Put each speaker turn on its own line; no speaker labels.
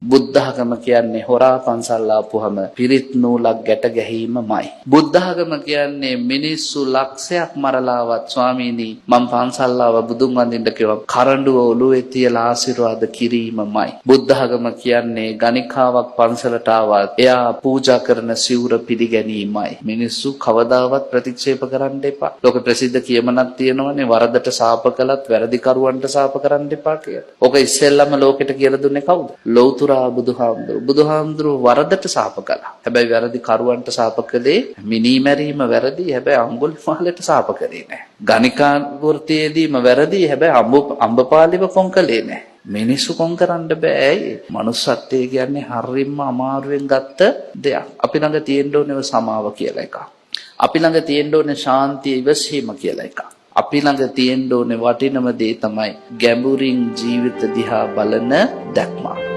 බුද්ධඝම කියන්නේ හොරා පන්සල් ආපුහම පිරිත් නූලක් ගැට ගැහිමමයි. බුද්ධඝම කියන්නේ මිනිස්සු ලක්ෂයක් මරලාවත් ස්වාමීනි මං පන්සල් ආව බුදුන් වඳින්න කිව්වා කරඬුව ඔළුවේ තියලා ආශිර්වාද කිරීමමයි. බුද්ධඝම කියන්නේ ගණිකාවක් පන්සලට ආවත් එයා පූජා කරන සිවුර පිළිගැනීමයි. මිනිස්සු කවදාවත් ප්‍රතික්ෂේප කරන්න එපා. ලෝක ප්‍රසිද්ධ කියමනක් තියෙනවනේ, වරදට සාප කළත් වැරදිකරුවන්ට සාප කරන්න එපා කියලා. ඔක ඉස්සෙල්ලම ලෝකෙට කියලා දුන්නේ කවුද? ලෞතර බුදුහාමුදුරුවෝ. බුදුහාමුදුරුවෝ වරදට සාප කළා. හැබැයි වැරදි කරුවන්ට සාප කළේ මිනී මැරීම වැරදි. හැබැයි අඟුලිමාලට සාප කරේ නෑ. ගණිකා වෘත්තියේදීම වැරදි. හැබැයි අඹපාලිව කොන් කළේ නෑ. මිනිස්සු කොන් කරන්න බෑ. ඇයි? මනුස්සත්වය කියන්නේ හරියම අමාරුවෙන් ගත්ත දෙයක්. අපි ළඟ තියෙන්න ඕනේ සමාව කියලා එකක්. අපි ළඟ තියෙන්න ඕනේ ශාන්තිය ඉවසීම කියලා එකක්. අපි ළඟ තියෙන්න ඕනේ වටිනම දේ තමයි ගැඹුරින් ජීවිත දිහා බලන දැක්ම.